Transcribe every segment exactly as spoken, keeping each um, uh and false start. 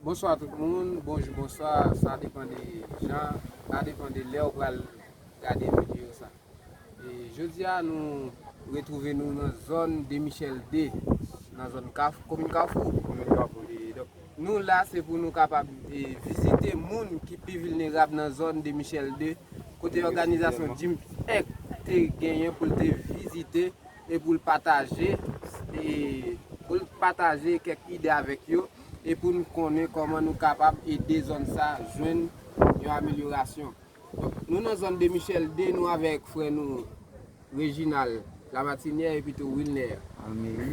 Bonswa tout moun, bonjou, bonswa, sa depann de jan, sa depann de lè w pral gade videyo sa. E jodi a nou retwouve nou nan zòn de Michèl de, nan zòn Kaf, komin Kafou. Komin Kafou, e donk nou la se pou nou kapab e, vizite moun ki pi vilnerab nan zòn de Michèl de, kote òganizasyon Jim Ek te genyen pou l te vizite e pou l pataje e pou l pataje kèk ide avèk yo e pou n konnen kòman nou kapab ede zòn sa jwenn yon amelyorasyon. Donk, nou nan zòn de Michèl de, nou avèk frè nou Reginald Lamartinière epi tou Wilner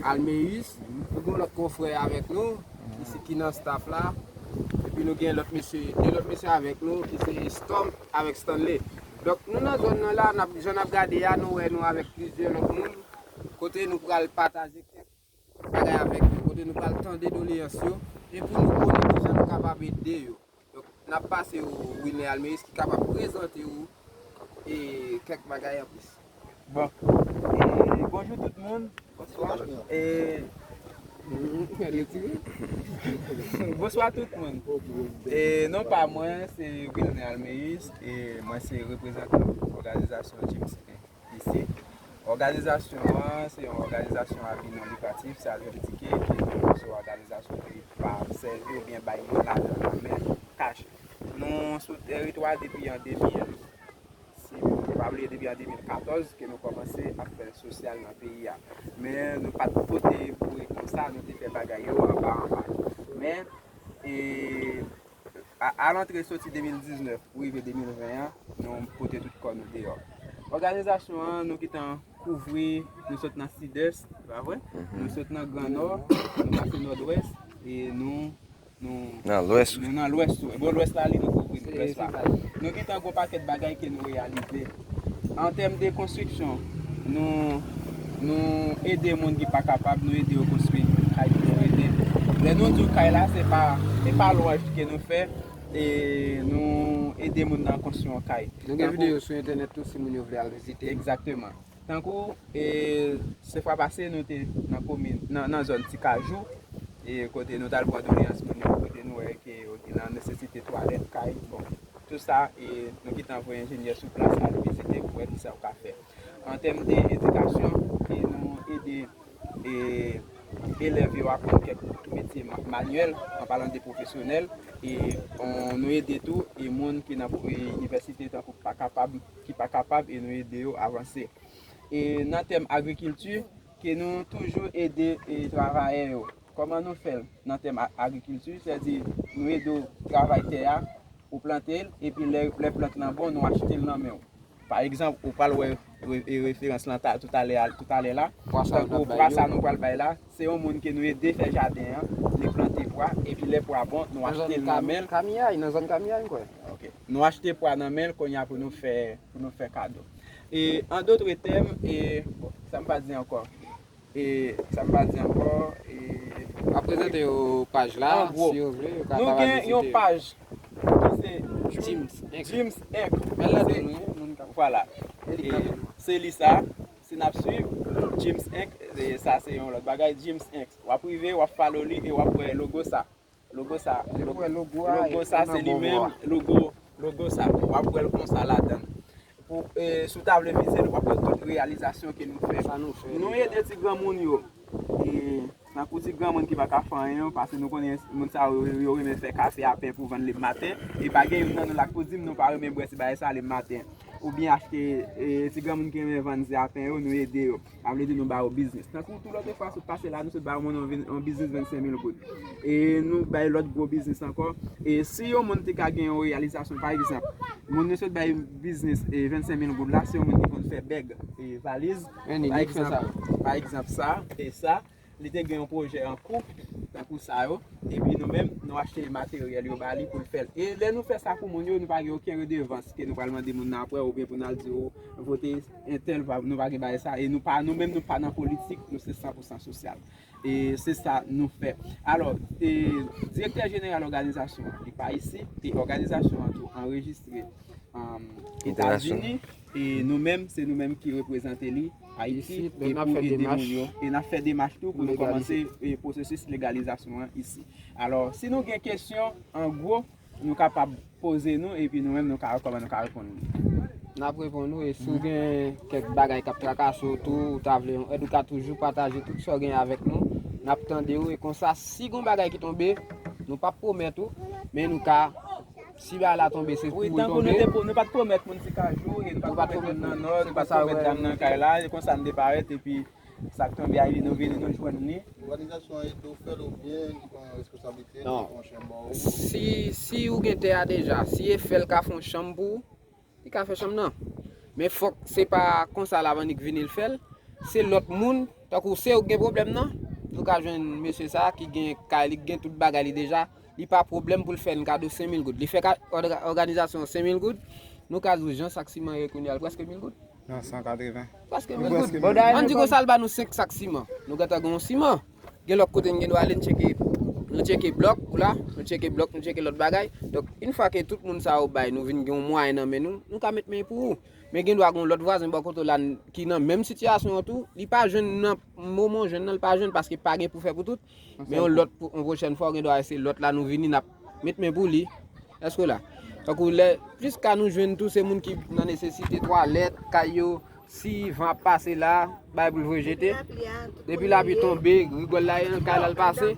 Almeus. Nou gen lòt konfrè avèk nou ki, ki nan staff la. Epi nou gen lòt mesye, de lòt mesye avèk nou ki se Storm avèk Stanley. Donk nou nan zòn nan la, n ap, jan n ap gade a, nou wè nou avèk plizyè lòt moun. Kote nou pral pataje kèk bagay avèk yo, kote nou pral tande doleyans yo, e pou nou konnen kijan nou kapab ede yo. Donk, n ap pase w Wilner Almeus ki kapab prezante w e kèk bagay anplis. Bon, e, bonjou tout moun. Bonswa. E, bonswa tout moun. E, non pa mwen, se Wilner Almeus, e mwen se reprezantan òganizasyon Jim Ek isi. Òganizasyon an se yon òganizasyon a bi non likratif, se a dwe endike ke se yon òganizasyon ki pa sèvi oubyen bay moun lajan nan men kach. Nou sou teritwa depi an de mil, si m pa bliye, depi an de mil katòz ke nou kòmanse ap fè sosyal nan peyi a. Men nou pa t pote bri konsa, nou te fè bagay yo anba anba. Men, e, a, a lantre soti de mil diznèf pou rive de mil ven an, nou pote tout kò nou deyò. Òganizasyon an, nou gentan kouvri, nou sot nan Sidès, se pa vre? Nou sot nan Gran Nò, nou pase Nòdwès, e nou, nou, Nan Lwès, wi. Nou nan Lwès tou. Bon, Lwès la, li nou kouvri, Lwès la. Nou gentan gon pakèt bagay ke nou reyalize. An tèm de konstriksyon, nou, nou ede moun ki pa kapab, nou ede yo konstwi kay pou yo rete. Lè nou di w kay la, se pa, se pa lwanj ke nou fè, e nou ede moun nan konstwi yon kay. Nou gen videyo sou entènèt tou si moun yo vle al vizite. Egzakteman. Tankou, e, se fwa pase, nou te nan komin, nan, nan zòn Ti Kajou, e kote nou t al pran doleyans moun yo, kote nou wè ke yo gen nan nesesite twalèt, kay, bon, tout sa, e nou gentan voye enjenyè sou plas al vizite pou wè kisa yo ka fè. An tèm de edikasyon, e nou ede, e, elèv yo aprann kèk metye ma-, manyèl, an palan de pwofesyonèl, e on, nou ede tou, e moun ki nan, e, inivèsite tankou pa kapab, ki pa kapab, e nou ede yo avanse. E nan tèm agrikilti, ke nou toujou ede, e, travayè yo. Kòman nou fè l nan tèm a-, agrikilti? Sètadi, nou ede w travay tè a, ou plante l, epi lè, lè plant lan bon, nou achte l nan men w. Pa egzanp, ou pral wè re-, e, referans lan ta-, toutalè a, toutalè la. Tankou pwa sa nou pral bay la, se yon moun ke nou ede fè jaden an, li plante pwa, epi lè pwa bon, nou achte l nan men l. Kamiyay, nan zòn Kamiyay, m kwè. Ok. Nou achte pwa nan men l, kounye a pou nou fè, pou nou fè kado. E, an dotre tèm, e, bon, sa m pa di ankò. E, sa m pa di ankò, e, w ap prezante yo paj la, si yo vle, yo ka vizite. Nou gen yon paj ki se Jim Ek. Jim Ek. Men ladan nou ye, moun ka. Vwala. E, se li sa, si n ap swiv, Jim Ek, e, sa se yon lòt bagay, Jim Ek. W ap rive, w ap follow li, e w ap wè logo sa. Logo sa, logo, logo sa, se li menm, logo, logo sa. W ap wè l konsa ladan l. Pou, e, si w ta vle vizite l, w ap wè tout reyalizasyon ke nou fè. Sa nou fè deja. Nou ede ti granmoun yo. E, tankou ti granmoun ki pa ka fè anyen yo, paske nou konnen moun sa yo, yo renmen fè kafe a pen pou vann lè maten. E pa gen youn nan nou la k pou di m nou pa renmen bwè ti bagay sa lè maten. Oubyen achte, e, ti granmoun ki renmen vann zyapen yo, nou ede yo. Sa vle di nou ba yo biznis. Tankou tou lòt fwa sot pase la, nou sot ba yon moun yon vin-, yon biznis vennsenk mil goud. E nou bay lòt gwo biznis ankò. E si yon moun te ka gen yon reyalizasyon, pa egzanp, moun nou sot bay biznis, e, vennsenk mil goud la, se yon moun ki konn fè bèg, e, valiz. Pa egzanp, pa egzanp sa, e sa, li te gen yon pwojè an kou, tankou sa yo. Epi nou menm, nou achte materyèl yo ba li pou l fè l. E lè nou fè sa pou moun yo, nou pa gen okenn redevans ke nou pral mande moun nan apre, oubyen pou n al di yo, vote entèl, pa, nou pa gen bagay sa. E nou pa, nou menm, nou pa nan politik, nou se san pou san sosyal. E se sa nou fè. Alò, e, direktè jeneral òganizasyon an, li pa isit, e òganizasyon an tou anrejistre, um, Etazini, e nou menm, se nou menm ki reprezante li Ayiti, e pou ede moun yo. E n ap fè demach tou pou nou kòmanse, e, pwosesis legalizasyon an isi. Alò, si nou gen kesyon, an gwo, nou kapab poze nou, epi nou menm nou ka wè kòman nou ka reponn li. N ap reponn ou, e si w gen kèk bagay k ap trakase w tou, ou ta vle yon èd, ou ka toujou pataje tout sa w gen avèk nou. N ap tande w, e konsa, si gon bagay ki tonbe, nou p ap pwomèt ou, men nou ka, si bagay la tonbe, se pou l tonbe. Wi, tankou nou te, nou pa t pwomèt moun ti kajou, e nou pa t pwomèt moun nan nò, nou pa t pwomèt dam nan kay la, e konsa n te parèt, epi sa k tonbe a rive, nou vini, nou jwenn li. Òganizasyon an ede w fè l oubyen li pran responsablite, li pran chanm ba ou? Si, si ou gen tè a deja, si e fè l ka fè yon chanm pou ou, li ka fè chanm nan. Men fòk se pa konsa l ap annik vini l fè l. Se lòt moun, tankou se ou k gen pwoblèm nan, nou ka jwenn mesye sa a ki gen kay li, ki gen tout bagay li deja, li pa pwoblèm pou l fè n kado senk mil goud. Li fè ka, òga-, òganizasyon an senk mil goud, nou ka di w jan sak siman ye kounye a, l prèske mil goud. Non, san katreven. Prèske mil goud. Ann di konsa, l ba nou senk sak siman. Nou gentan gen yon siman. Gen lòt kote n gen dwa ale, n tcheke, nou tcheke blòk, ou la, nou tcheke blòk, nou tcheke lòt bagay. Donk, yon fwa ke tout moun sa yo bay, nou vin gen yon mwayen nan men nou, nou ka met men pou ou. Men gen dwa gen yon lòt vwazen bò kote w la n-, ki nan menm sitiyasyon an tou, li pa jwenn nan moman w jwenn nan, li pa jwenn paske pa gen pou fè pou tout. Men yon lòt, pou, yon pwochèn fwa, ou gen dwa se lòt la nou vini, n ap met men pou li. Èske w la? Tankou lè, plis ka nou jwenn tou, se moun ki nan nesesite, twalèt, kay yo, si van ap pase la, bay pou l voye jete. Depi lapli tonbe, rigòl la, nan kay la l pase.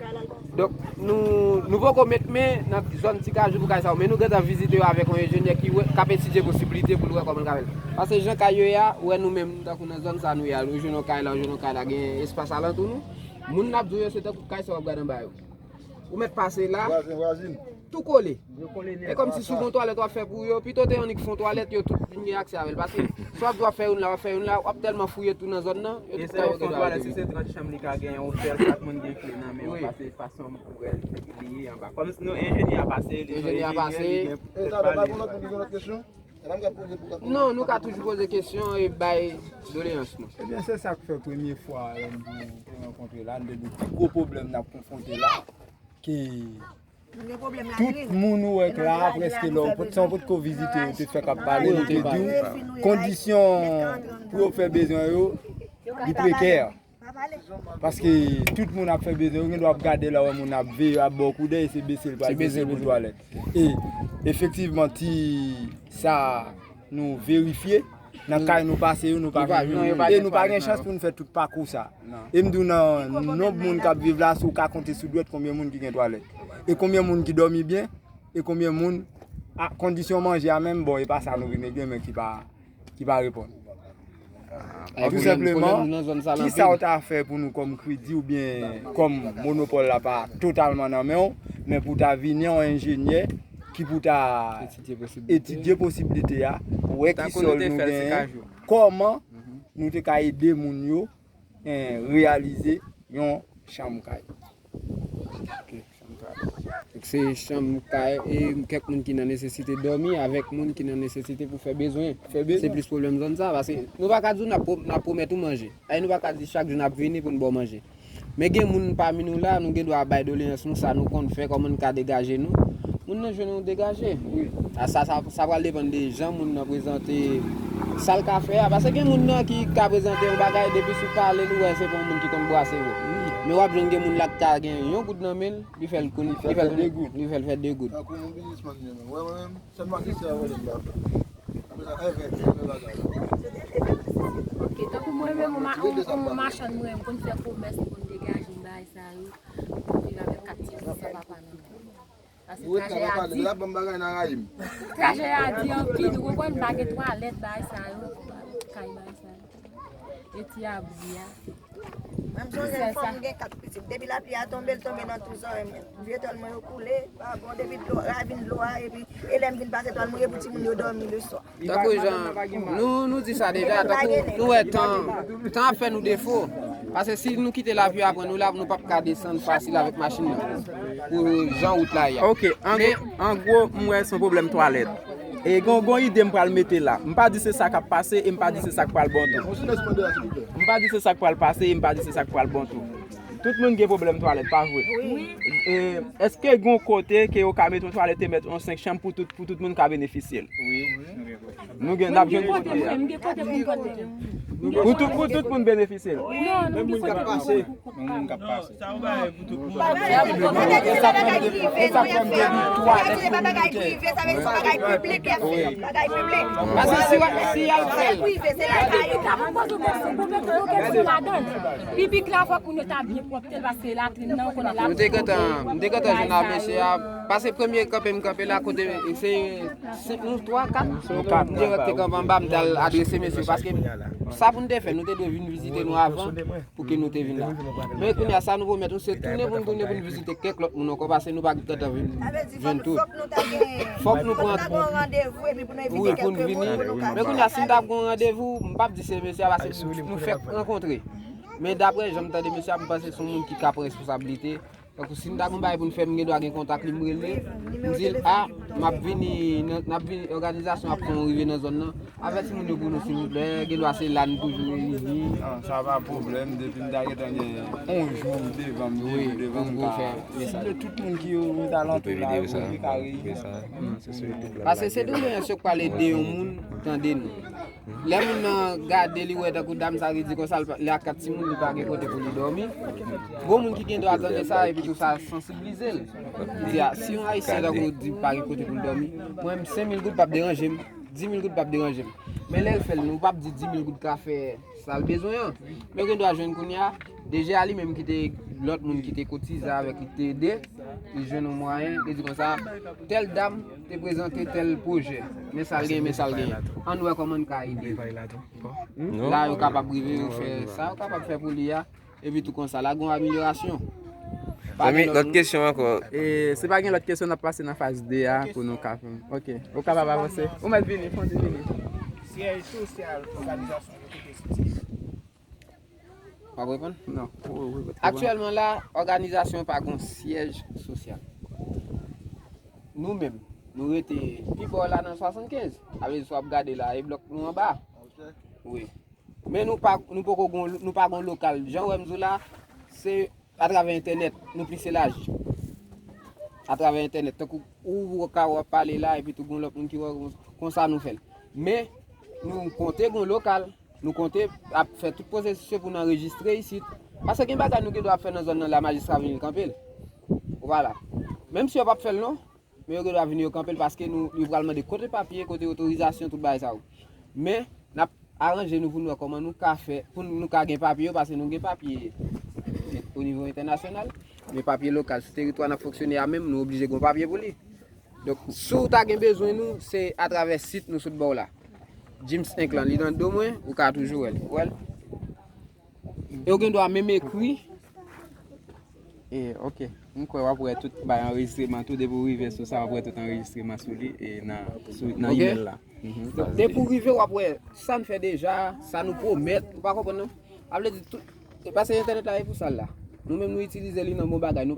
Donk, nou, nou poko met men nan zòn ti kajou pou kay sa yo, men nou gentan vizite yo avèk yon enjenyè ki wè, k ap etidye posiblite pou l wè kòman l ka fè l. Paske jan kay yo ye a, ou wè nou menm, tankou nan zòn sa nou ye a, ou jwenn yon kay la, ou jwenn yon kay la, gen espas alantou nou. Moun n ap di w yo, se tankou kay sa w ap gade anba yo. Ou mèt pase la, tou kole. E kòmsi si w gon twalèt w ap fè pou yo, pito te annik fè yon twalèt, yo tout vin gen aksè avè l. Paske si w ap, w ap fè youn la, w ap fè youn la, w ap tèlman fouye tou nan zòn nan, yo tout ka yo gen dwa rete. Si se trant chanm li ka genyen, ou fè l, chak moun gen kle nan men yo, paske fason pou wè li ye anba. Kòm si nou enjenyè a pase, li se enjenyè, li gen pèt pa li. Non, nou ka toujou poze kesyon e bay doleyans nou. Ebyen, se sa k fè premye fwa, lè m di w, te rankontre la, n te di pi gwo pwoblèm n ap konfwonte la, ke tout moun ou wè k la, prèske lè w pot, san w potko vizite yo, te fèk ap pale, nou te di w, kondisyon pou yo fè bezwen yo, li prekè. Paske tout moun ap fè bezwen, yo gen dwa ap gade la, wè moun ap veye, ap ba w koudèy, se bese l pral bese pou twalèt. E efektivman, ti sa nou verifye, nan kay nou pase yo, nou pa jwenn. E nou pa gen chans pou n fè tout pakou sa. E m di w nan nonb moun k ap viv la, si w ka konte sou dwèt konbyen moun ki gen twalèt. E konbyen moun ki dòmi byen, e konbyen moun, a, kondisyon manje a menm, bon, e pa sa nou vin regle, men ki pa ki pa reponn. Tou senpleman, kisa w ta fè pou nou kòm kredi oubyen kòm monopòl la pa totalman nan men w, men pou w ta vini yon enjenyè ki pou ta etidye posiblite a, wè ki sòl nou genyen, kòman nou te ka ede moun yo, eh, reyalize yon chanm kay. Ok, chanm kay. Se chanm kay e kèk moun ki nan nesesite dòmi avèk moun ki nan nesesite pou fè bezwen. Se plis pwoblèm zòn sa, paske nou pa ka di w n ap pwo-, n ap pwomèt ou manje. Ay, nou pa ka di chak jou n ap vini pou n ba w manje. Men gen moun pami nou la, nou gen dwa bay doleyans nou, sa nou konn fè, kòman n ka degaje nou. Moun nan jwenn yon degaje. A sa, sa, sa pral depann de jan moun nan prezante sa l ka fè a. Paske gen moun nan ki ka prezante yon bagay, depi sou pale l, ou wè se pa yon moun ki konn bwase vre. Men w ap jwenn gen moun la ki ka gen yon goud nan men l, li fè l koun-, li fè l fè de goud. Li fè l fè de goud. Tankou yon biznismann li menm. Wè mwen menm, sèl makèt sa yo rele m la. Apre sa, èvè, èvè bagay la. Ok, tankou mwen menm, yon ma-, yon, yon machann mwen, m konn fè komès, m konn degaje m bagay sa yo. M viv avèk kat ti sa papa nan men. Paske trajè a di. Trajè a di anpil, ou konprann, pa gen twalèt, bagay sa yo, kay bagay sa yo. E ti abri a. Mwen m sonje yon fwa m gen kat pitit. Depi lapli a tonbe, l tonbe nan tou zòrèy mwen. Vye twal mwen yo koule, pa bon, depi dlo, ravin dlo a, epi, e lè m vin pase twal mwen, e pou timoun yo dòmi leswa. Tankou jan nou, nou di sa deja, tankou nou wè tan, tan ap fè nou defo. Paske si nou kite lapli a pran nou la, nou p ap ka desann fasil avèk machin nan. Pou jan wout la ye a. Ok, an gwo, an gwo, m wè se yon pwoblèm twalèt. E gon, gon ide m pral mete la. M pa di se sa k ap pase e m pa di se sa k pral bon tou. M pa di se sa k pral pase e m pa di se sa k pral bon tou. Tout moun gen pwoblèm twalèt, pa vre? Wi. E, èske gen yon kote ke yo ka mete yon twalèt e mèt yon senk chanm pou tout, pou tout moun ka benefisye l? Wi. Nou gen, n ap jwenn kote a. Pou tout, pou tout moun benefisye l. Non, nou gen kote pou moun. Moun k ap pase. Sa ou bay pou tout moun. Bagay prive, sa vle di bagay piblik, bagay piblik. Paske si, si y al fè l. Piblik la, fòk moun yo ta byen pwòpte l, paske latrin nan, ou konnen latrin. M te gentan, m te gentan jwenn ak mesye a. Pase premye kanpe m kanpe la, kote se, se nou twa, kat. Nou kat. M te kanpe anba, m t al adrese mesye, paske sa pou n te fè, nou te dwe vin vizite nou avan. Pou ke nou te vin la. Men kounye a, sa nou pwomèt nou, se tounen pou n tounen pou n vizite kèk lòt moun ankò, paske nou pa gentan vin jwenn tout. Fòk nou pran, wi, pou n vini. Men kounye a, si n t ap gen yon randevou, m p ap di se mesye a, paske nou fèk rankontre. Men daprè jan m tande mesye a, m panse se yon moun ki ka pran responsablite. Tankou si m ta gen yon bagay pou n fè, m gen dwa gen kontak li, m rele, m di l, a, m ap vini, nan- n ap vini, òganizasyon ap fè yon rive nan zòn nan. Avèti moun yo pou nou, silvouplè, gen dwa se la n toujou reyini. Non, sa pa pwoblèm, depi m ta gentan gen yon jou devan m, de jou devan m, m ka sible tout moun ki ozalantou la, yo ka reyini. Paske se dondeyans yo k pral ede yon moun tande nou. Lè moun nan gade li, wè tankou dam sa ki di konsa, li ak kat timoun, li pa gen kote pou li dòmi. Gon moun ki gen dwa tande sa, epi tou sa sansibilize l. Li di, a, si yon Ayisyen tankou di pa gen kote pou l dòmi, mwen menm, senk mil goud p ap deranje m, dis mil goud p ap deranje m. Men lè l fè l, nou p ap di dis mil goud ka fè sa l bezwen an. Men gen dwa jwenn kounye a, D G a li menm ki te, lòt moun ki te kotize avèk li, ki te ede, li jwenn yon mwayen, li di konsa, tèl dam te prezante tèl pwojè, men sa l genyen, men sa l genyen. Ann wè kòman n ka ede. La, yo kapab rive, yo fè sa yo kapab fè pou li a, epi tou konsa, la, gen yon amelyorasyon. Zanmi, lòt kesyon ankò. E, si pa gen lòt kesyon, n ap pase nan faz de a pou nou ka fè. Ok. Ou kapab avanse. Ou mèt vini, fon di vini. Syèj sosyal òganizasyon yo kote sitiye? W ap reponn? Non. Ou, ou, ou reponn. Aktyèlman la, òganizasyon pa gon syèj sosyal. Nou menm, nou rete pi bò la nan swasannkenz. Sa vle di, si w ap gade la, e blòk nou anba. Wi. Men nou pa, nou poko gon, nou pa gon lokal. Jan w wè m di w la, se atravè entènèt, nou plis elaji. Atravè entènèt, tankou ou ka wè w ap pale la, epi tou gon lòt moun ki wè w, konsa nou fè l. Men, nou konte gon lokal, nou konte ap fè tout pwosesis yo pou n anrejistre isit. Paske gen bagay nou gen dwa ap fè nan zòn nan la, majistra vini l kanpe l. Vwala. Menm si yo p ap fè l non, men yo gen dwa vini yo kanpe l paske nou, yo pral mande kote papye, kote otorizasyon, tout bagay sa yo. Men, n ap aranje nou pou n wè kòman nou ka fè, pou nou ka gen papye yo, paske nou gen papye o nivo entènasyonal, men papye lokal sou teritwa n ap fonksyone a menm, nou oblije gen yon papye pou li. Donk, si w ta gen bezwen nou, se atravè sit nou sot ba w la. James Inc lan, li nan do mwen, ou ka toujou wè l. Ou wè l? E w gen dwa menm ekri. E, ok. M kwè w ap wè tout bay anrejistreman tou. Depi w rive sou sa, w ap wè tout anrejistreman sou li e nan, sou, nan imèl la. Donk, depi w rive, w ap wè sa n fè deja, sa nou pwomèt. Ou pa konprann non? Sa vle di tout, e paske entènèt la e pou sa l la. Nou menm nou itilize li nan bon bagay. Nou pa